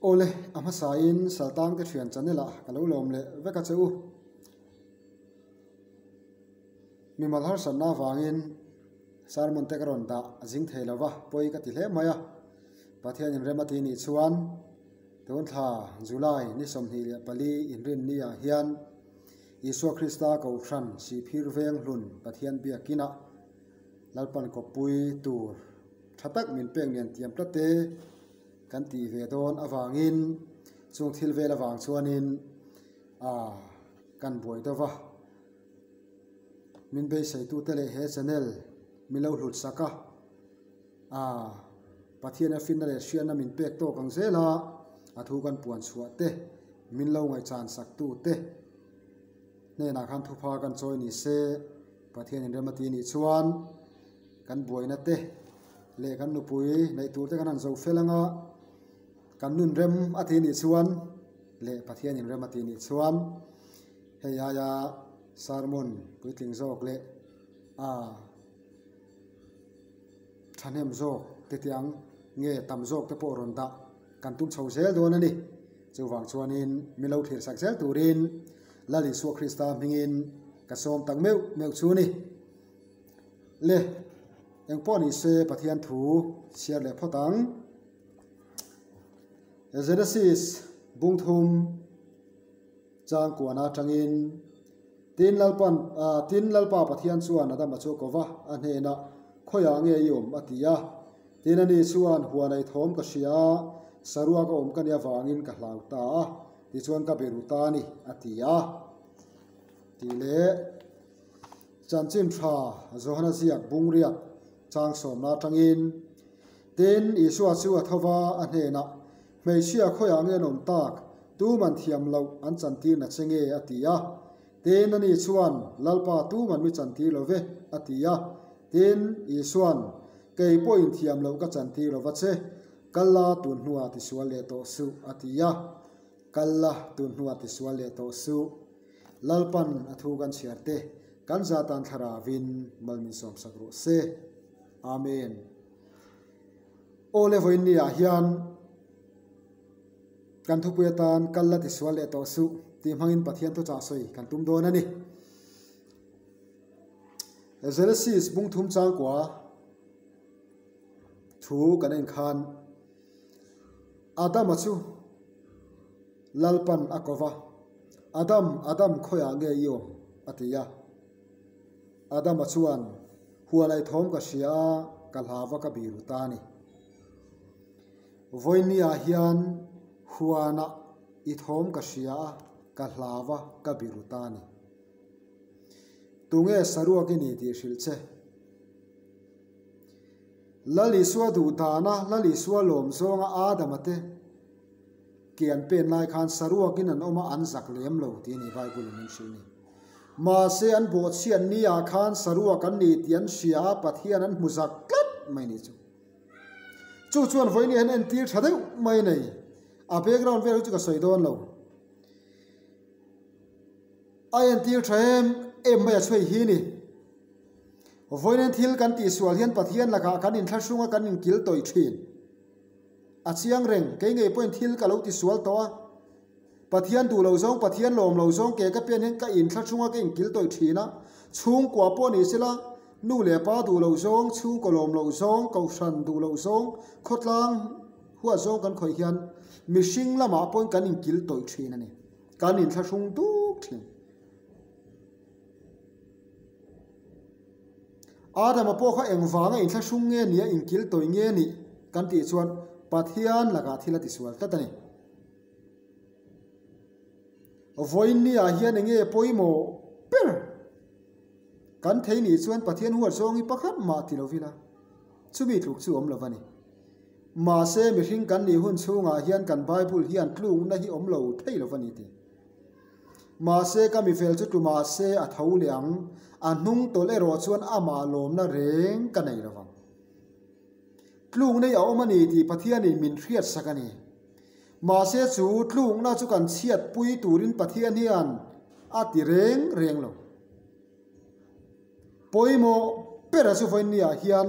Awle, a hmasain Saltangte thian channel ah ka lo lawm leh vek a che u. Mimal harsatna avangin sermon te ka rawn dah a zing thei lo va, pawi ka ti hle mai a. Pathianin rem a ti nih chuan tun thla July ni 24 inrinni ah hian Isua Krista Kohhran Sihphir Venghlun Pathian biakinah Lalpan kawppui tur tha tak min pek nen tiam tlat te kan tih ve dawn avangin chung thil vel avang chuanin ah kan buai deuh va. Min beiseitute leh he channel min lo hlut sak a, ah Pathiana finna leh hriatna min pek tawk ang zel a, a thu kan puan chhuah te, min lo ngaihchan sak tu te hnenah khan thupha kan chawi ni se, Pathianin rem a ti nih chuan kan buaina te leh kan nupui neih tur te kan han zo fel anga kan nun rem a ti nih chuan leh Pathianin rem a ti nih chuan hei aia sermon puitling zawk leh a thahnem zawk te tiang nge tam zawk te pawh rawn dah kan tum chho zel dawn a ni. Chuvang chuanin min lo thlir sak zel turin Lal Isua Krista hmingin ka sawm tak meuh meuh chu ni. Le, eng pawh ni se Pathian thu chhiar leh phawt ang. Genesis bungthum chang kuan atangin Tin Lalpan tin Lalpa Pathian chuan Adama chu a ko va, a hnenah, Khawiah nge i awm? a ti a. Tin ani chuan, Huan ei thawm ka hria a, saruak a awm ka nih avangin ka hlau ta a, tichuan ka be ru ta a ni, a ti a. Tih leh Chanchin Tha Johana ziak bungriat chang sawmna atangin, Tin, Isua chu a tho va, a hnenah, Hmeichhia khawiah nge an awm tak? Tuman thiam loh an chantir na che nge? a ti a. Tin, ani chuan, Lalpa, tuman mi chantir lo ve, a ti a. Tin, Isuan, Kei pawhin thiam loh ka chantir lo va che, kal la tun hnuah tisual leh tawh suh, a ti a. Kal la tun hnuah tisual leh tawh suh. Lalpan a thu kan chhiar te, kan zatan thlaravin mal min sawmsak rawh se. Amen. Aw le vawiin ah hian kan thupui atan kal la tisual leh tawh suh tih hmangin Pathian thuchah sawi kan tum dawn a ni. Genesis bungthum changkua thu kan en khan Adama chu Lalpan a ko va, Adam, Adam khawiah nge i awm? a ti a. Adama chuan, Huan ai thawm ka hria a, ka hlau a ka biru ta a ni. Vawinia hian huanah i thawm ka hria a, ka hlau a ka biru ta a ni. Tunge saruak i ni tih hrilh che? Lal Isua duh dana Lal Isua lawm zawnga Adama te ke an pen lai khan saruakin an awm a, an zak lem lo tih a ni Bible in min hrilh ni. Mahse an bawhchhiat ni ah khan saruak an ni tih an hria a, Pathian an hmu zak tlat mai ni chu. Chu chuan vawiin hian entir tha deuh mai nei. A background vel hi chu ka sawi dawn lo. A entir tha em em mai a chhuai hi ni. Vawiin thil kan tihsual hian Pathian lakah kan inthlahrung a kan inkil tawih thin. A chiang reng, kei ngei pawhin thil ka lo tisual tawh a. Pathian duh lo zawng, Pathian lawm lo zawng ke ka pian hian ka inthlahrung a ka inkil tawih thin a. Chhungkua pawh ni sela, nu leh pa duh lo zawng, chhungkaw lawm lo zawng, kohhran duh lo zawng, khawtlang huat zawng kan khawih hian mihring lamah pawhin kan inkil tawih thin a ni. Kan inthlahrung duk thin. Adama pawh kha engvanga inthlahrung nge nia inkil tawih nge nih kan tih chuan Pathian lakah thil a tisual tlat a ni. Vawiinniah hian enge pawimawh ber kan thei nih chuan Pathian huat zawng hi pakhat mah ti lovila chumi tluk chu awm lo va ni. Mahse mihring kan nih hun chhungah hian kan Bible hian tlukna hi awm lo thei lo va ni ti. Mahse ka mifel chu tlu mahse a tho leh ang, a hnung tawlh erawh chuan amah lawmna reng ka nei lo vang. Tlukna hi a awm a ni tih Pathianin min hriatsak a ni. Mahse chu tlukna chu kan chhiatpui turin Pathian hian a ti reng reng lo. Pawimawh bera chu vawiinniah hian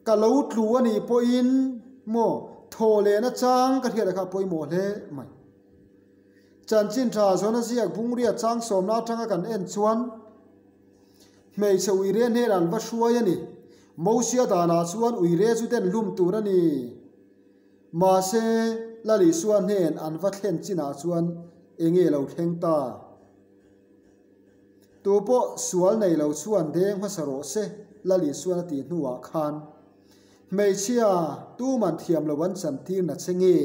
ka lo tlu a nih pawhin maw Thaw lehna chang ka hriat ah kha a pawimawh hle mai. Chanchin tha zawn a ziak bungria chang sawmna atanga kan en chuan hmeichhe uire hnen an va hruai a ni. Mosia danah chuan uire chu den hlum tur a ni. Mahse, Lal Isua hnen an va thlen chinah chuan enge lo thleng ta? Tu pawh sual nei lo chuan deng hmasa rawh se, Lal Isuan a tih hnuah khan hmeichhia tuman thiam lo an chantir na che nge?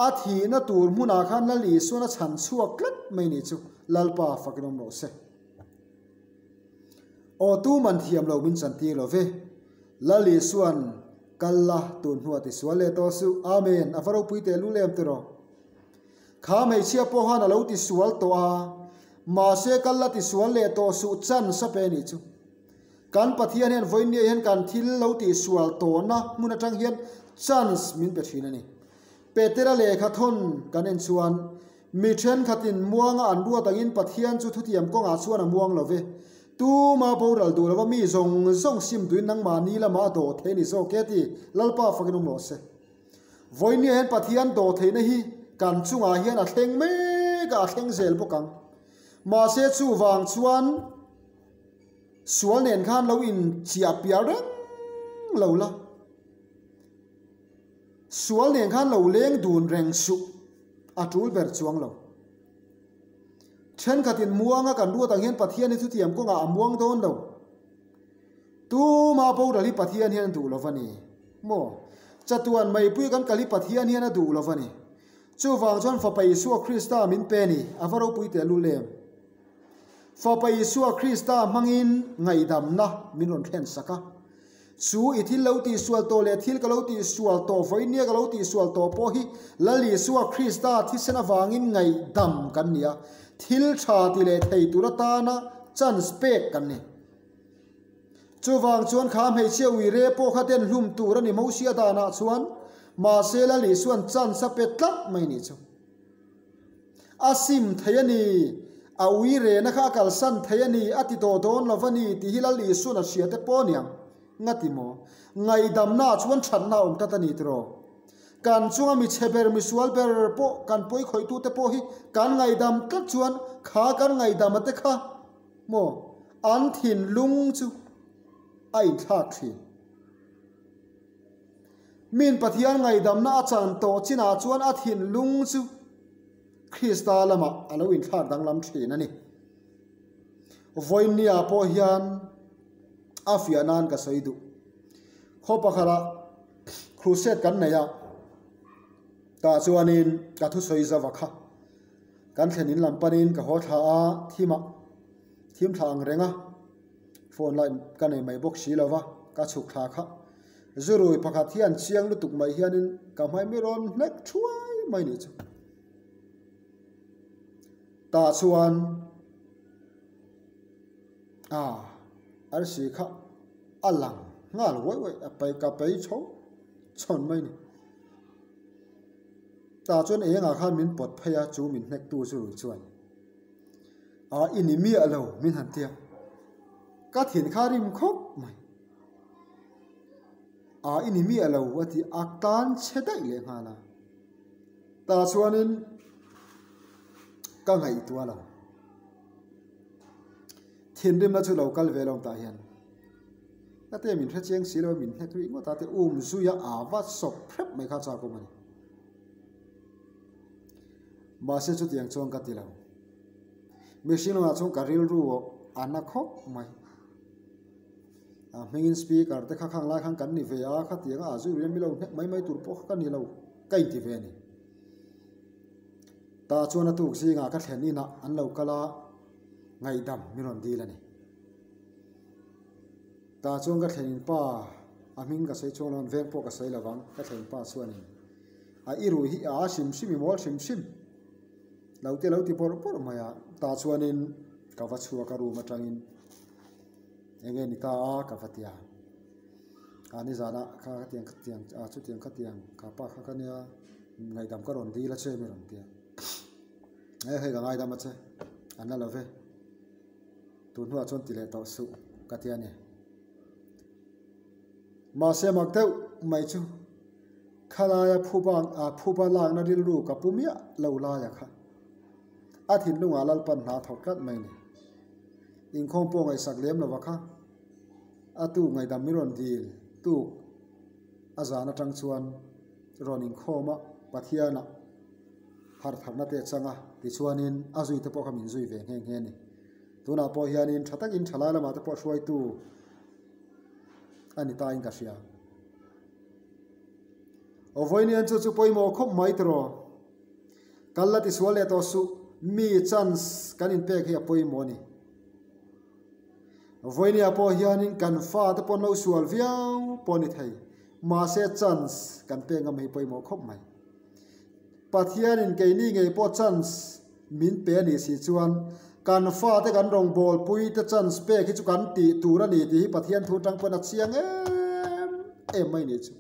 A thihna tur hmunah khan Lal Isuan a chhan chhuak tlat mai ni chu Lalpa fakin awm rawh se. Aw tuman thiam lo min chantir lo ve. Lal Isuan kal la tun hnuah tisual leh tawh suh. Amen. A va ropui teh lul em tiraw? Kha hmeichhia pawh khan a lo tisual tawh a, mahse kal la tisual leh tawh suh chance a pe a nih chu. Kan Pathian hian vawiinniah hian kan thil lo tihsual tawhna hmun atang hian chance min pe thin a ni. Petera lehkha thawn kan en chuan mi thenkhatin muanga an ruat angin Pathian chu thutiam kawngah chuan a muang lo ve. Tuma boral duh lova mi zawng zawng sim duhin nangmahni lamah a dawh thei a ni zawk e ti Lalpa fakin awm rawh se. Vawiinniah hian Pathian dawh theihna hi kan chungah hian a thleng mek a, a thleng zel bawk ang. Mahse chuvang chuan Sual nen khan lo inchiah pial reng lo la, sual nen khan lo leng dun reng suh a tul ber chuang lo. Thenkhatin muanga kan ruat ang hian Pathian hi chutiang kawngah a muang dawn lo. Tuma boral hi Pathian hian a duh lo va ni maw? Chatuan meipui kan kal hi Pathian hian a duh lo va ni. Chuvang chuan Fapa Isua Krista min pe ni, a va ropui teh lul em? Fapa Isua Krista hmangin ngaihdamna min rawn thlen sak a. Chu i thil lo tihsual tawh leh thil ka lo tihsual tawh, vawinia ka lo tihsual tawh pawh hi Lal Isua Krista thisen avangin ngaihdam kan ni a, thil tha ti leh thei tur atana chance pek kan ni. Chuvang chuan kha hmeichhia uire pawh kha den hlum tur a ni Mosia danah chuan, mahse Lal Isua'n chance a pe tlat mai nih chu. A sim thei a ni, a ui rena kha a kalsan thei a ni, a ti tawh dawn lo va ni tih hi Lal Isua'n a hria te pawh aniang. Ngati maw? Ngaihdamnaah chuan thatna a awm tlat a ni tiraw? Kan chunga mi chhe ber, mi sual ber pawh kan pawi khawihtute pawh hi kan ngaihdam tlat chuan kha kan ngaihdama te kha maw an thinlung chu a inthlak thin. Min Pathian ngaihdamna a chan tawh chinah chuan a thinlung chu Krista lamah a lo inthlak danglam thin a ni. Vawiinniah pawh hian a fiah nan ka sawi duh. Khaw pakhatah crusade kan nei a, tah chuanin ka thusawi zauh a kha. Kan thlen in lam panin ka haw thla a, thimah thim thla ang reng a, phone light ka nei mai bawk si lo va, ka chhuk thla kha. Zurui pakhat hian chiang lutuk mai hianin ka hmai mi rawn hnek thuai mai nih chu. Tah chuan a arsi kha a lang nghal uai uai a pai ka pai chho chhawn mai ni. Tah chuan engah khan min pawt phei a chu min hnek tu zurui chuan a i ni miah lo min han tia ka thin kha rim khawp mai. A i ni miah lo a ti a tan chhe daih leh nghal a. Tah chuanin ka ngaihtuah lo. Thinrimna chu lo kal ve lo tah hian. Ka te min hre chiang si lo min hnek rih ngawt a te um zui a a va sawp hrep mai kha chak awm a ni. Mahse chutiang chuan ka ti lo. Mihring lamah chuan ka rilru a na khawp mai. A hmingin speaker te kha khang lai khan kan ni ve a, khatiang a zui rian milo hnek mai mai tur pawh kha ka ni lo, ka inti ve a ni. Tah chuan a tuk zingah ka thlen inah an lo kal a, ngaihdam min rawn dil a ni. Tah chuan ka thlen in pa a hming ka sawi chuang lo, an veng pawh ka sawi lo vang, ka thlen pa chuanin a i rui hi a hrim hrim i mawl hrim hrim lo te lo ti bawrh bawrh mai a, tah chuanin ka va chhuak a room atangin. Enge ni ta a ka va ti a, a nizana kha khatiang khatiang a chutiang khatiang ka pa kha ka nia ngaihdam ka rawn dil a che mi rawn ti a, e hei ka ngaidam a che an la lo ve tun hnuah chuan ti leh tawh suh ka ti a ni. Mahse mak deuh mai chu. Khalaia phuba phuba lakna rilru ka pu miah lo laia kha. A thinlungah Lalpan hna thawk tlat mai ni. Inkhawm pawh ngaihsak lem lova kha. A tuk ngaihdam min rawn dil tuk a zan atang chuan rawn inkhawm a, Pathianah harh tharna te a chang a, tichuanin a zui te pawh kha min zui ve nghe nghe a ni. Tunah pawh hianin tha takin thalai lamah te pawh hruaitu a ni tain ka hria. Aw vawiin chu chu pawimawh khawp mai tiraw. Kal la tisual leh tawh suh, mi chance kan inpek hi a pawimawh a ni. Vawinia pawh hianin kan fate pawh an lo sual viau pawh a ni thei, mahse chance kan pek ngam hi pawimawh khawp mai. Pathianin keini ngei pawh chance min pe a nih si chuan kan fate kan rawngbawlpui te chance pek hi chu kan tih tur a ni tih hi Pathian thu atang pawn a chiang em em mai nih chu.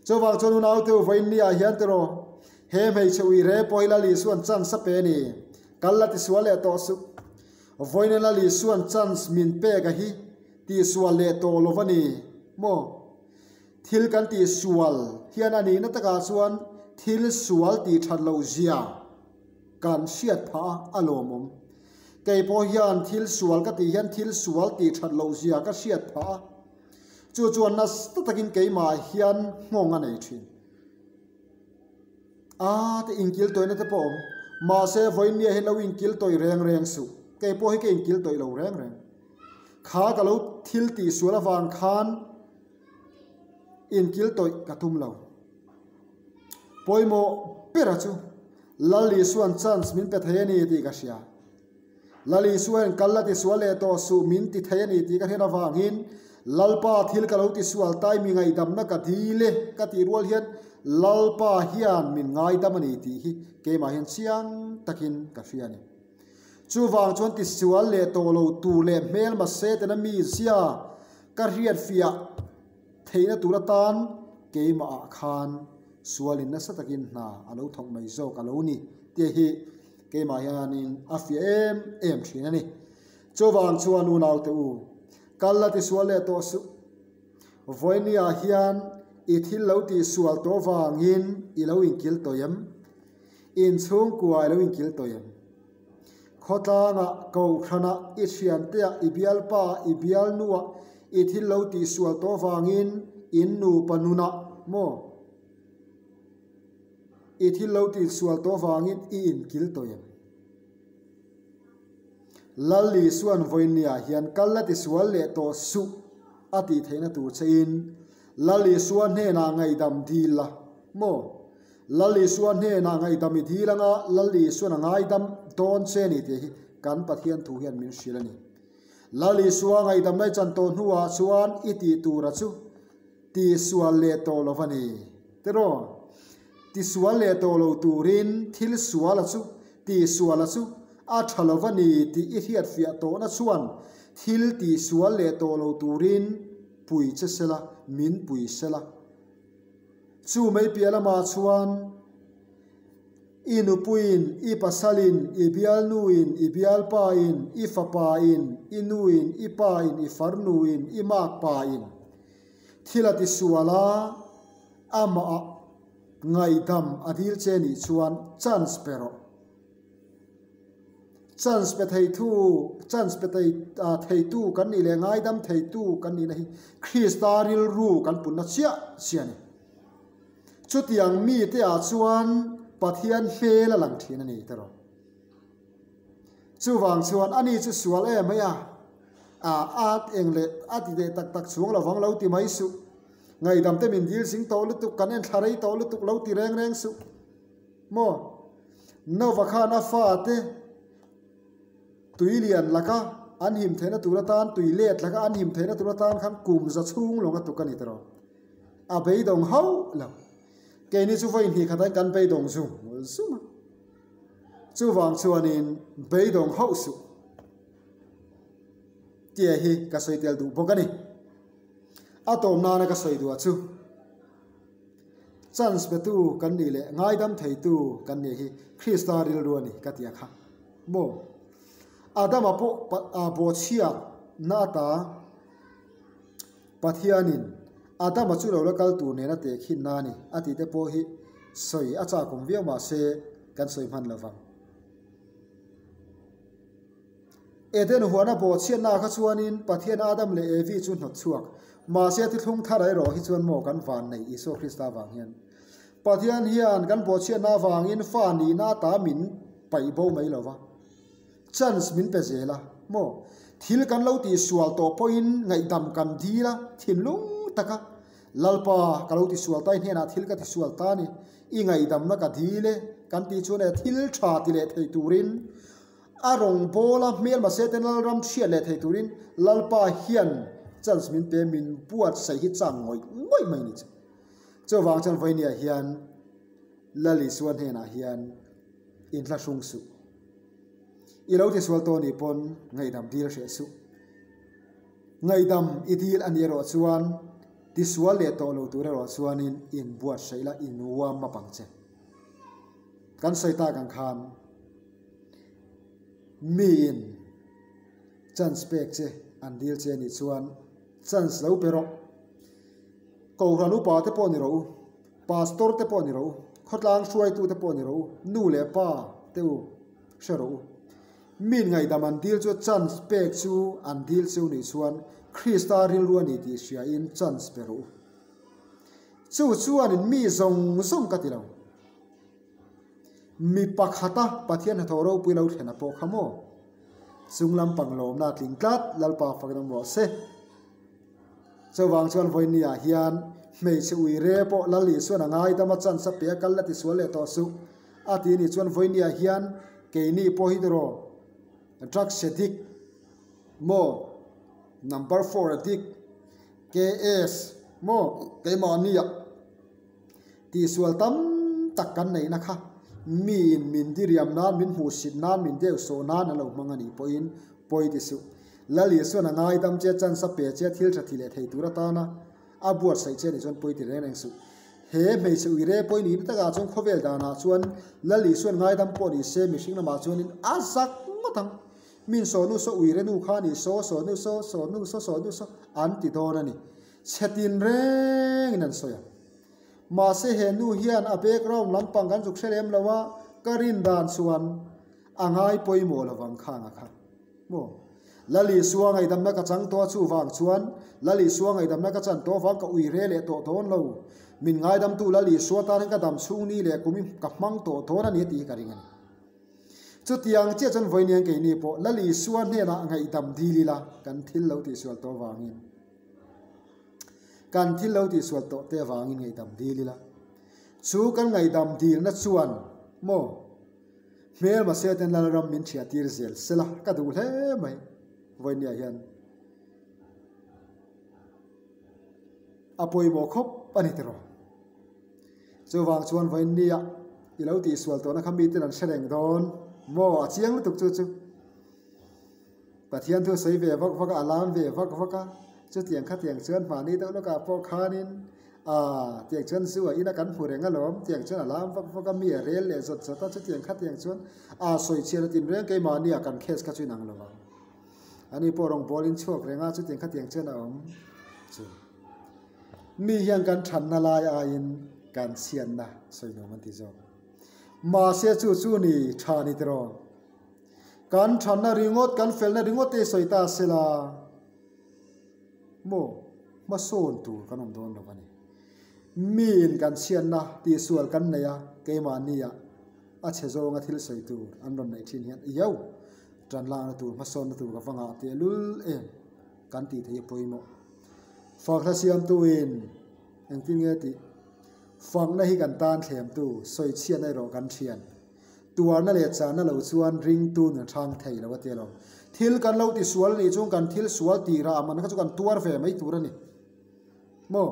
Chuvang chuan unaute u vawiin ni ah hian tiraw he hmeichhe ui re pawh hi Lal Isuan chance a pe a ni. Kal la tisual leh tawh suh. Vawiin Lal Isuan chance min pek a hi tihsual leh tawh lo va ni maw? Thil kan tihsual hian a nihna takah chuan thil sual tih that loh zia kan hriat phah a, a lawmawm. Kei pawh hian thil sual ka tih hian thil sual tih that loh zia ka hriat phah a, chu chuan nasa takin keimah hian nghawng a nei thin. A te inkil tawihna te pawh a awm. Mahse vawiin nia hian lo inkil tawih reng reng suh. Kei pawh hi ka inkil tawih lo reng reng. Kha ka lo thil tih sual avang khan inkil tawih ka tum lo. Pawimawh bera chu Lal Isua'n chance min pe thei a ni tih ka hria. Lal Isua hian kal la tisual leh tawh suh min ti thei a ni tih ka hriat avangin Lalpa thil ka lo tisual tai mi ngaihdamna ka dil e ka tih rual hian Lalpa hian min ngaidam a ni tih hi keimah hian chiang takin ka hria a ni. Chuvang chuan tisual leh tawh lo tur leh hmelma Setana mizia ka hriatfiah theihna tur atan keimahah khan sualin nasa takin hna a lo thawk mai zawk a lo ni tih hi Keimah hianin a fiah em em thin a ni. Chuvang chuan unaute u, kal la tisual leh tawh suh. Vawinia hian i thil lo tihsual tawh vangin i lo inkil tawh em? Inchhungkua i lo inkil tawh em? Khawtlangah, kohhranah, i thianteah, i bialpaah, i bialnuah i thil lo tihsual tawh vangin in nupa nunah maw? I thil lo tihsual tawh vangin i inkil tawh em? Lal Isua'n vawinia hian kal la tisual leh tawh suh a tih theihna tur chein Lal Isua hnenah ngaihdam dil la maw? Lal Isua hnenah ngaihdam i dil anga Lal Isua'n a ngaidam dawn che ni tih hi kan Pathian thu hian min hrilh a ni. Lal Isua ngaihdamna i chan tawh hnuah chuan i tih tura chu Tisual leh tawh lo va ni. Tiraw? Tisual leh tawh lo turin thil suala chu, tisuala chu a tha lo va ni tih i hriatfiah tawhna chuan thil tisual leh tawh lo turin pui che sela, min pui sela. Chu mai piah lamah chuan i nupuiin, i pasalin, i bialnuin, i bialpain, i fapain, i nuin, i pain, i farnuin, i makpain, Thil a tisual a, amah ngaihdam a dil che nih chuan chance pe rawh. Chance pe theitu, chance pe theitu kan nih leh ngaidam theitu kan nihna hi Krista rilru kan punna chiah chiah a ni. Chutiang mite ah chuan Pathian hmel a lang thin a ni tiraw. Chuvang chuan ani chu sual em mai a, a at eng leh a ti leh tak tak chhuang lovang lo ti mai suh. Ngaihdam te min dil zing tawh lutuk, kan en thla rei tawh lutuk lo ti reng reng suh. Maw? Nova khan a fate tui lian laka an him theihna tur atan, tui let laka an him theihna tur atan khan kum za chhung lawng a tuk a ni tawh. A beidawng hauh lo. Keini chu vawi hnih khat ain kan beidawng zung zung a. Chuvang chuanin beidawng hauh suh tia hi ka sawi tel duh bawk a ni. A tawm nana ka sawi duh ah chu chance petu kan nih leh ngaidam theitu kan nih hi Krista rilru a ni ka ti a kha maw. Adama pawh bawhchhiatna ata Pathianin. Adama chu lo la kal tur nena tehkhin na a ni a tih te pawh hi sawi a chakawm viau mah se kan sawi hman lo vang. Eden huana bawhchhiatnaah kha chuanin Pathian Adam leh Evi chu hnawt chhuak mahse thithlung thar erawh hi chuan maw kan van nei Isua Krista vang hian Pathian hian kan bawhchhiatna avangin fa nihna ata min paih bo mai lo va, chance min pe zel a maw? Thil kan lo tihsual tawh pawhin ngaihdam kan dil a, thinlung taka Lalpa ka lo tisual ta i hnenah thil ka tisual ta a ni, i ngaihdamna ka dil e kan tih chuan e thil tha ti leh thei turin A rawngbawla hmelma Satan Lalram hriat leh thei turin Lalpa hian chance min pe min buatsaih hi chang ngawih ngawih mai ni che. Chuvang chuan vawinia hian Lal Isua hnenah hian inthlahrung suh. I lo tisual tawh nih pawn ngaihdam dil hreh suh. Ngaihdam i dil a nih erawh chuan tisual leh tawh lo tur erawh chuanin inbuatsaih la innuam map ang che. Kan sawi tak ang khan. Miin chance pek che an dil che anih chuan chance lo pe rawh. Kohhran upa te pawh ni rawh u, pastor te pawh ni rawh u, khawtlang hruaitu te pawh ni rawh u, nu leh pa te u hre rawh u. Miin ngaihdam an dil chu chance pek chu an dil cheu nih chuan Krista rilru a ni tih hriain chance pe rawh u. Chu chuanin mi zawng zawng ka ti lo. Mi pakhata Pathian hnathawh ropui lo thlen a pawh kha maw? Chung lampang lawmna a tling tlat, Lalpa fak nawm rawh se. Chuvang chuan vawinia hian hmeichhe ui re pawh Lal Isuan a ngaidam a chance a pe a kal la tisual leh tawh suh a ti anih chuan vawinia hian keini pawh hi tiraw drugs addict maw number four addict KS maw keimahnia Tihsual tam tak kan neihna kha miin min diriam nan, min hmuhsit nan, min deuhsawh nan an lo hmang a nih pawhin pawi ti suh. Lal Isuan a ngaidam che, chance a pe che, thil tha thi leh thei tur atana a buatsaih che nih chuan pawi ti reng reng suh. He hmeichhe uire pawi ni takah chuan khawvel danah chuan Lal Isuan ngaidam pawh ni se mihring lamah chuanin a zak ngawt ang. Min sawhnu saw uire nu kha ni saw, sawhnu saw, sawhnu saw, sawhnu saw an ti dawn a ni. Chhe tin rengin an sawi ang. Mahse he nu hian a background lampang kan zuk hre lem lo a, ka rin dan chuan a ngai pawimawh lo vang khang a kha. Maw? Lal Isua ngaihdamna ka chang tawh a chuvang chuan Lal Isua ngaihdamna ka chan tawh vang ka ui re leh tawh dawn lo. Min ngaidamtu Lal Isua tan hian ka dam chhung ni leh kum hi ka hmang tawh dawn a ni tih hi ka ring a ni. Chutiang chiah chuan vawiin keini pawh Lal Isua hnenah ngaihdam dil ila kan thil lo tihsual tawh vangin. Kan thil lo tihsual tawh te avangin ngaihdam dil ila. Chu kan ngaihdam dilna chuan maw hmelma Satan Lalram min thiahtir zel sela ka duh hle mai vawinia hian a pawimawh khawp a ni tiraw. Chuvang chuan vawinia i lo tihsual tawhna kha miten an hre reng dawn maw a chiang lutuk chu chu. Pathian thu sawi ve vak vak a, a lam ve vak vak a, chutiang khatiang chuan hmahni deuh lawkah pawh khanin aaa tiang chuan zu a ina kan hmu reng alawm, tiang chuan a lam vak vak a, mi a rel leh zawt zawt a, chutiang khatiang chuan aa sawi chhiat a tin reng keimahnia kan case kha chu inang lo ang. Ani pawh rawngbawlin chhuak reng a, chutiang khatiang chuan a awm chu. Mi hian kan thatna lai aiin kan chhiatna sawi nuam an ti zawk. Mahse chu chu ni tha ni tiraw? Kan thatna ringawt, kan felna ringawt te sawi ta se la, maw hmasawn tur kan awm dawn lo a ni. Miin kan chhiatna tihsual kan nei a, keimahnia a chhe zawnga thil sawi tur an rawn neih thin hian iau tan lakna tur, hmasawnna tur ka va ngah teh lul em kan tih theih a pawimawh. Fakhla siamtuin engtin nge tih? Fakna hi kan tan thlemtu, sawi chhiatna erawh kan thian. Tuarna leh chahna lo chuan ringtu nun hrang thei lo a ti alawm. Thil kan lo ti sual anih chuan kan thil sual tih rah man kha chu kan tuar ve mai tur a ni. Maw?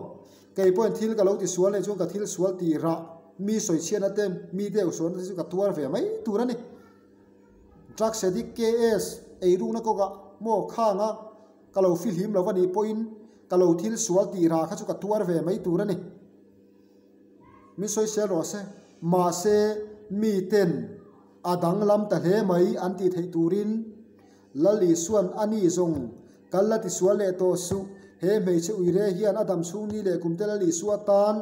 Kei pawhin thil ka lo ti sual anih chuan ka thil sual tih rah mi sawichhiatna te, mi deuh sualna te chu ka tuar ve mai tur a ni. Drugs addict KS eirukna kawngah maw khanga ka lo fihlim lo anih pawhin ka lo thil sual tih rah kha chu ka tuar ve mai tur a ni. Min sawisel rawh se, mahse miten a danglam ta hle mai an tih theih turin Lal Isuan a ni zawng kal la tisual leh tawh suh, He hmeichhe uire hian a dam chhung ni leh kum te Lal Isua tan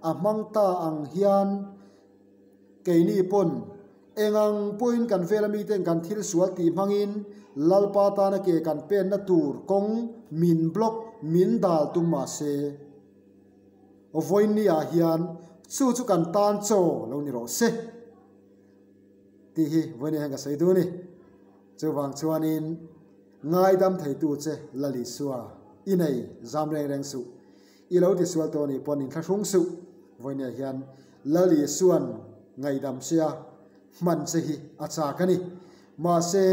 a hmang ta ang hian keini pawn eng ang pawhin kan vela miten kan thil sual tih hmangin Lalpa tana ke kan penna tur kawng min block min dal tum mah se vawiin ah hian chu chu kan tan chaw lo ni rawh se tih hi vawiin ah hian ka sawi duh a ni. Chuvang chuanin ngaidam theitu che Lal Isua i nei zam reng reng suh. I lo tisual tawh nih pawn inthlahrung suh. Vawinia hian Lal Isua'n ngaihdam che a hman che hi a chak a ni. Mahse,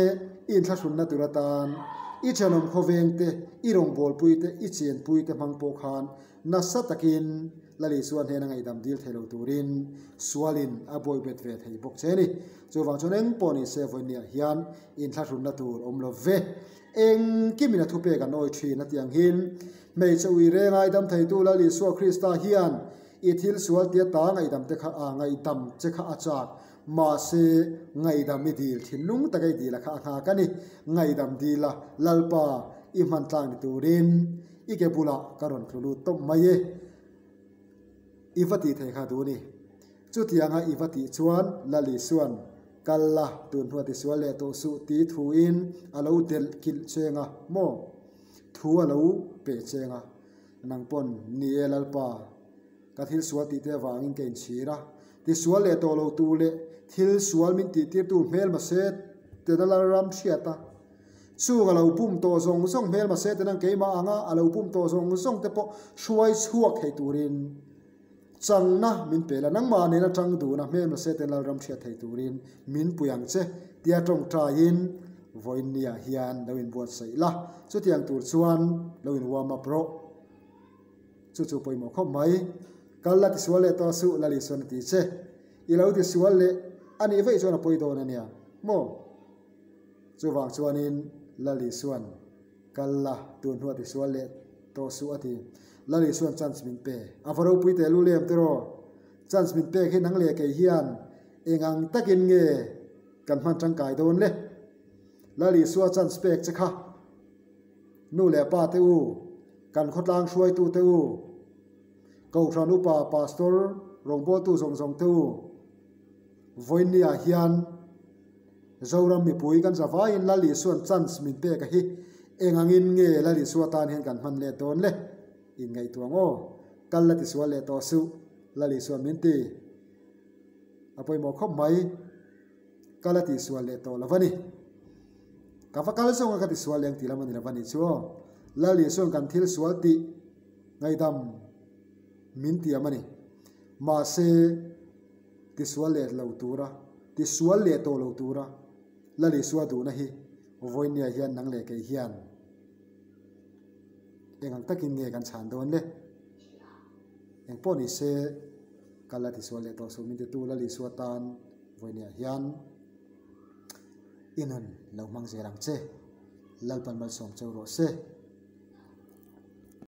i inthlahrunna tur atan i thenawm khawveng te, i rawngbawlpui te, i chenpui te hmang pawh khan nasa takin Lal Isua hnena ngaihdam dil thei lo turin sualin a buaibet ve thei bawk che a ni. Chuvang chuan eng pawh ni se vawinia hian inthlahrunna tur awm lo ve. Engkimin a thupek an awi thin a tih ang hin hmeichhe ui reng ngaidam theitu Lal Isua Krista hian i thil sual tia ta ngaihdam te kha a ngaihdam che kha a chak. Mahse, ngaihdam i dil thinlung taka i dil a kha a nghak a ni. Ngaihdam dil a, Lalpa, i hman tlang ni turin i ke bulah ka rawn tlu lut tawp mai e. I va tih thei kha duh ni. Chutianga i va tih chuan Lal Isua'n, Kal la, tun hnuah tisual leh tawh suh ti thuin a lo delh kilh cheng a, maw? Thu a lo peh cheng a. Nang pawn, Ni e Lalpa, ka thil sual tih te avangin ka inchhir a. Tisual leh tawh lo tu leh thil sual min tihtirtu hmelma se tena Lalram hriat a. Chung a lo bum tawh zawng zawng hmelma se tena keimah anga a lo bum tawh zawng zawng te pawh hruai chhuak thei turin Changna min pe la, nangmah nena tang duhna hmelma se ten Lalram hriat thei turin min pui ang che tia tawngtaiin vawiin niah hian lo inbuatsaih la, chutiang tur chuan lo in warm up rawh. Chu chu pawimawh khawp mai. Kal la tisual leh tawh suh Lal Isuan a ti che. I lo tisual leh a nih vaih chuan a pawi dawn a nia maw? Chuvang chuanin Lal Isuan Kal la, tun hnuah tisual leh tawh suh a ti. Lal Isuan chance min pe. A va ropui teh lu lem tiraw? Chance min pek hi nang leh kei hian eng ang takin nge kan hman tangkai dawn le? Lal Isua chance pek che kha nu leh pa te u, kan khawtlang hruaitu te u, Kohhran upa pastor rawngbawltu zawng zawng te u, vawiinniah hian Zoram mipui kan za vaiin Lal Isua'n chance min pek a hi eng angin nge Lal Isua tan hian kan hman let dawn le? Inngaihtuah ang aw. Kal la tisual leh tawh suh, Lal Isua'n min ti. A pawimawh khawp mai. Kal a tihsual leh tawh lo va ni. Ka va kal zawng a ka tisual leng tih lam a ni lo va nih chu aw. Lal Isua'n kan thil sual tih ngaihdam min tiam a ni. Mahse, tisual leh lo tura, tisual leh tawh lo tura Lal Isua duhna hi vawinia hian nang leh kei hian eng ang takin nge kan chhan dawn le? Eng pawh ni se kal la tisual leh tawh suh min titu Lal Isua tan vawinia hian i nun lo hmang zel ang che. Lalpan malsawm cheu rawh se.